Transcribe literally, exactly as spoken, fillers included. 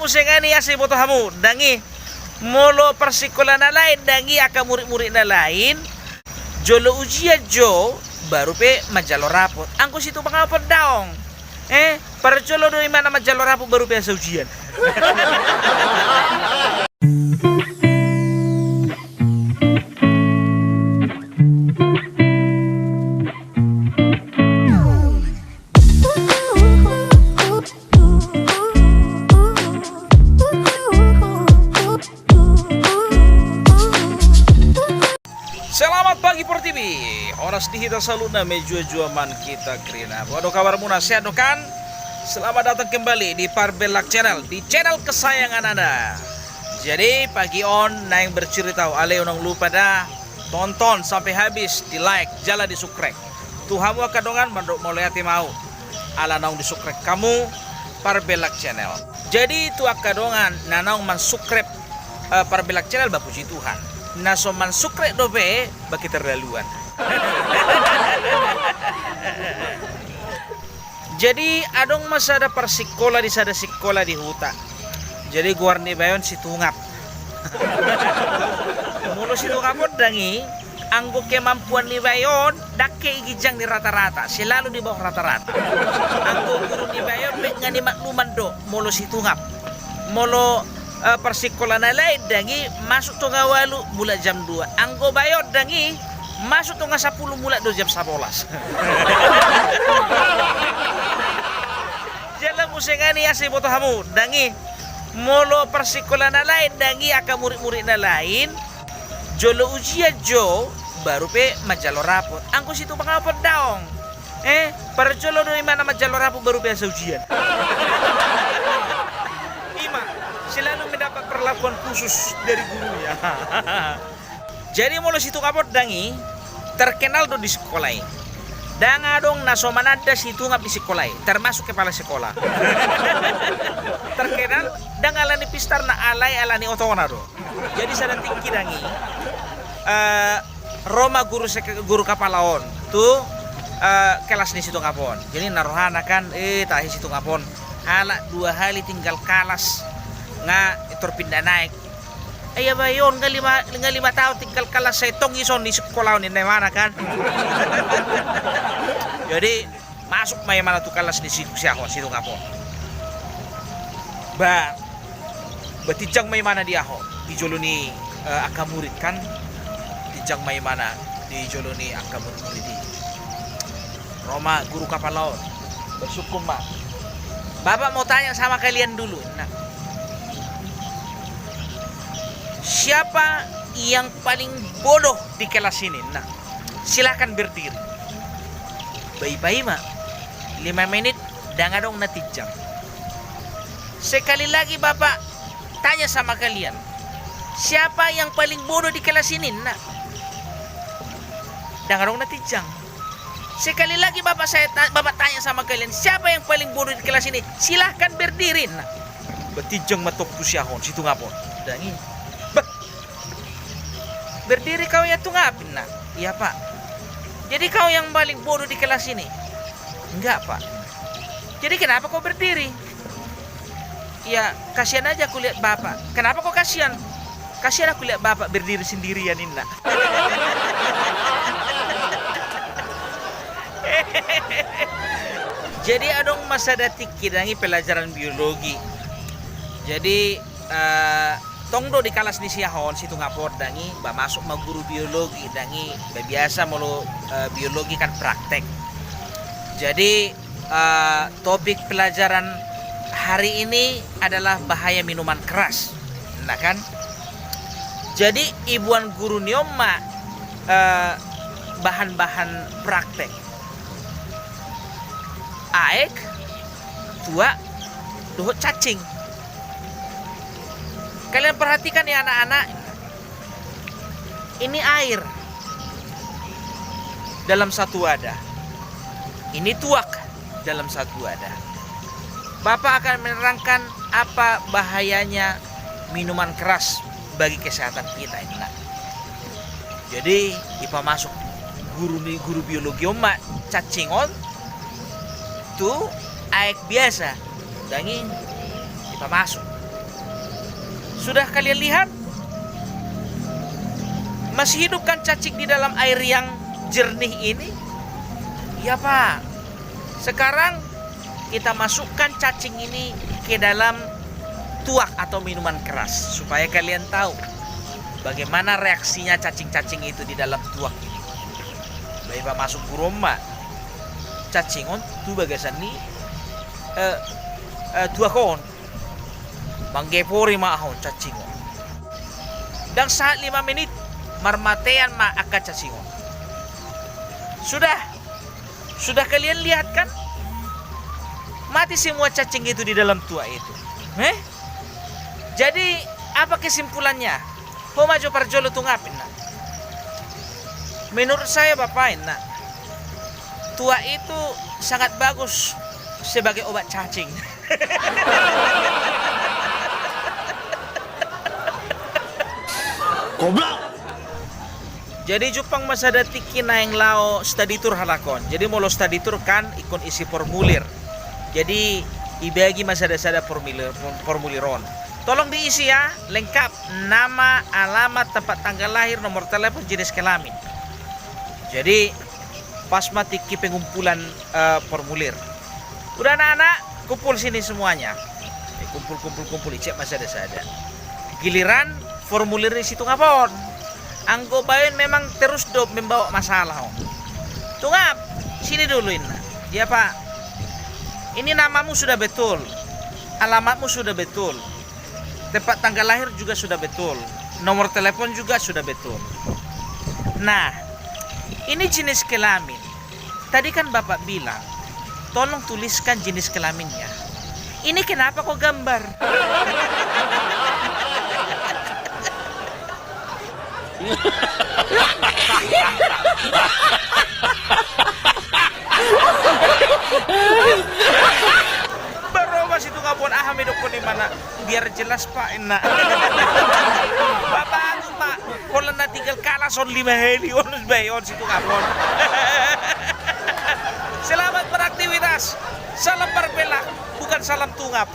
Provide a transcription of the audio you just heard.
Muse nga ni asa iboto hamu dang i. Molo parsikola na lain dang i, angka murid-murid na lain, jolo ujian jo baru pe manjalo rapot. Anggo Situmorang Apot daong. Eh, parjolo do imana manjalo rapot baru pe asa ujian. Selamat pagi Portibi. Horas di hita saluhutna, mejuah-juah ma hita kerina. Boha do kabarmuna, sehat do kan? Selamat datang kembali di Parbelak Channel, di channel kesayangan Anda. Jadi pagi on naeng bercerita au, alai unang lupa da tonton sampe habis, di like jala di subscribe. Tu hamu angka dongan, mandok mauliate ma au ala naung di subscribe hamu Parbelak Channel. Jadi tu angka dongan na naung mansubscribe, eh, Parbelak Channel, ba puji Tuhan. Na so mansubscribe dope, ba keterlaluan. Jadi adong ma sada parsikola di sada sikola di huta. Jadi goar ni bayo on Situngap. Molo Situngap on dang i, anggo kemampuan ni bayo on dang ke i ginjang ni rata-rata, selalu di bawah rata-rata. Anggo guru ni bayo on pe nga nimakluman do molo Situngap. Molo, eh, parsikola na lain dang i, masuk tonga ualu, mulak jam dua. Anggo bayo on dang i, masuk tonga sapulu, mulak do jam sabolas. Jala muse nga ni asa iboto hamu dang i. Molo parsikola na lain dang i, angka murid-murid na lain, jolo ujian jo baru pe manjalo rapot. Anggo Situmorang Apot daong. Eh, parjolo do imana manjalo rapot baru pe asa ujian. Ima, selalu mendapat perlakuan khusus dari gurunya. Jadi molo Situngap on dang i, terkenal do di sikola i. Dang adong na so mananda Situngap di sikola i, termasuk kepala sekolah. Terkenal, dang alani pistarna, alai alani otona do. Jadi sada tingki dang i, eh, ro ma guru sek-, guru kapala on tu, eh, kelas ni Situngap on. Jadi na rohana kan, eh, tahe Situngap on, halak dua hali tinggal kalas nga tor pinda naek. Ai bayo on nga lima, nga lima taon tinggal kalas, sai tong i son di sikola on, ninna imana kan. Jadi masuk ma imana tu kalas ni si, si aha on, Situngap on. Ba, ba tinjang ma imana di aha on, di jolo ni, eh, angka murid kan. Tinjang ma imana di jolo ni angka murid-murid i. Ro ma guru kapala on, bersungkun ma. "Bapak mau tanya sama kalian dulu, nah. Siapa yang paling bodoh di kelas ini? Nah, silahkan berdiri." Ba ipaima, lima menit dang adong na tinjang. "Sekali lagi Bapak tanya sama kalian, siapa yang paling bodoh di kelas ini?" Nah, dang adong na tinjang. "Sekali lagi Bapak saya ta-, Bapak tanya sama kalian, siapa yang paling bodoh di kelas ini? Silahkan berdiri." Nah, ba tinjang ma tong tu si aha on, Situngap on. Dang i. "Bah, berdiri kau ya, Tungap," ninna. "Iya, Pak." "Jadi kau yang paling bodoh di kelas ini?" "Enggak, Pak." "Jadi kenapa kau berdiri?" "Ya, kasihan aja aku lihat Bapak." "Kenapa kau kasihan?" "Kasihan aku lihat Bapak berdiri sendirian," ninna. Jadi adong ma sada tingki dang i pelajaran biologi. Jadi, eh, tong do di kalas ni si aha on, Situngap on dang i, ba masuk ma guru biologi dang i, ba biasa molo, eh, biologi kan praktek. Jadi, eh, topik pelajaran hari ini adalah bahaya minuman keras. Nah kan? Jadi iboan guru ni on ma, eh, bahan-bahan praktek. Aek, tuak, dohot cacing. Kalian perhatikan ya anak-anak, ini air dalam satu wadah. Ini tuak dalam satu wadah. Bapak akan menerangkan apa bahayanya minuman keras bagi kesehatan kita ini, Nak. Jadi, ipamasuk guru ni, guru biologi on ma cacing on tu aek biasa. Dang i, ipamasuk. Sudah kalian lihat? Masih hidup kan cacing di dalam air yang jernih ini? Ya, Pak. Sekarang kita masukkan cacing ini ke dalam tuak atau minuman keras supaya kalian tahu bagaimana reaksinya cacing-cacing itu di dalam tuak ini. Bae, Pak, masuk guroma cacing on tu bagasan ni, eh, eh, tuak on. Manggepori ma au cacing on. Ndang sahat lima menit, marmatean ma angka cacing on. Sudah, sudah kalian lihat kan? Mati semua cacing itu di dalam tuak itu. Eh? Jadi, apa kesimpulannya? Ho ma jo parjolo, Tungap, inna. Menurut saya, Bapak, inna, tuak itu sangat bagus sebagai obat cacing. Goblok! Jadi jumpang ma sada tingki naeng laho study tour halak on. Jadi molo study tour kan ingkon isi formulir. Jadi ibagi ma sada-sada formulir, formulir on. Tolong diisi ya, lengkap, nama, alamat, tempat tanggal lahir, nomor telepon, jenis kelamin. Jadi pas ma tingki pengumpulan, eh, formulir. Udah, anak-anak, kumpul sini semuanya. Eh, kumpul, kumpul, kumpul, icek ma sada-sada. Giliran formulir ni si Tungap on. Anggo baen memang terus do membawa masalah on. Tungap, sini dulu, inna. Ya, Pak. Ini namamu sudah betul. Alamatmu sudah betul. Tempat tanggal lahir juga sudah betul. Nomor telepon juga sudah betul. Nah, ini jenis kelamin. Tadi kan Bapak bilang, tolong tuliskan jenis kelaminnya. Ini kenapa kok gambar? Baru ma si Tungap on, aha ma didokkon imana, biar jelas, Pak, inna. Bapak, Pak, holan na tinggal kalas on lima heli on, bae on si Tungap on. Selamat beraktivitas. Salam Parpela, bukan salam Tungap.